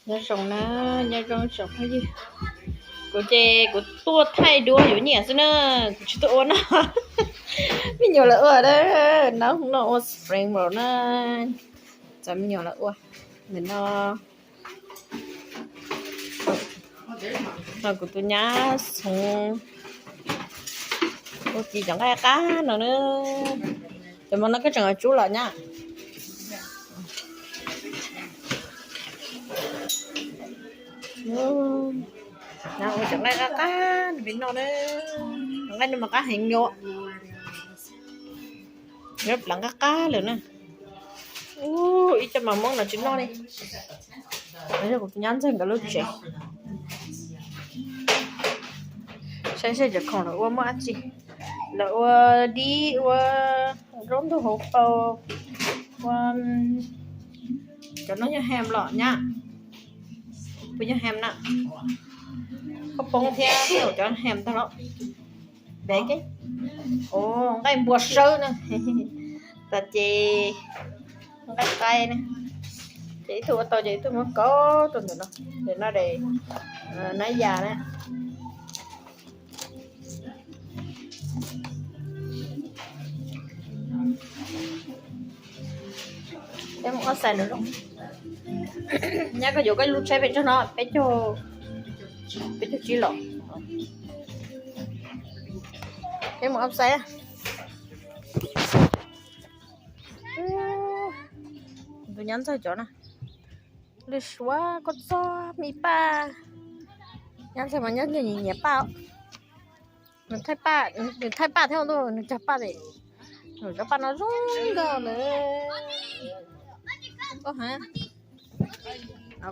Nyob zoo na, nyob zoo tsoom phooj ywg. Kuv ces kuv tuaj thaij duab yuav nyiaj xwb na, kuv tsis tuaj ua no. Me nyuam lawv ua na, noj noj ua spring roll na. Cov me nyuam lawv ua ntawm no. No kuv tus nyab Xyooj ua txiv cov nqaij qab no na. Cov hmo no koj tseem tsub los nyab. Nyab ua cov nqaij qab qab no na. Cov nqaij no mas qab heev yom. Nyob plawv qab qab lawm na. Ib co mas Hmoob no tsis noj li. Yog kuv tus nyab ntxawg nkawd lub tsev. Saib seb cov khoom lawv ua muaj dab tsi. Lawv ua dib, ua zaub ntug hauv paus, ua cov no yog ham los nyab. Puas yog ham na? Koj poob thiab cov ham ntag los. Npe, o, nqaij npua sawb na. Tas ces nqaij qaib na. Ces ib tug ua tau ces ib tug muab kaub rau ntawm no. Ntawm no de nab yas na. Peb mus upsize nws zoo. Nyab koj yuav koj lub tsheb pes tsawg no? Peb caug, peb caug tsib los. Peb mus upsize. Tus nyab ntxawg cov na. Lwm suav koj txog me paj. Nyab ntxawg mas nyob nyiam nyiam paj. Nws thaij paj, nws thaij paj thiab ntuj, nws cog paj es nws cov paj no zoo nkauj lawm. Koj ha,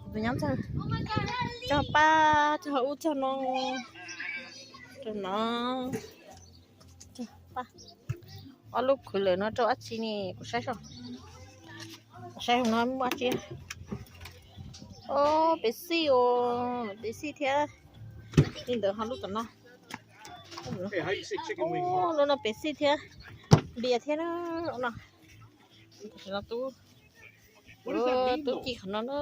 kuv tus nyab ntxawg cog paj, cog ub cog no, rau no. Ob lub khwv lawm no rau dab tsi ne? Kuv saib, kuv saib no muaj dab tsi. Ob, pev xij os, pev xij thiab. Li ntawd ho lub tom no. Lub no pev xij thiab, npias thiab no. Tub, tub ci qhov no na.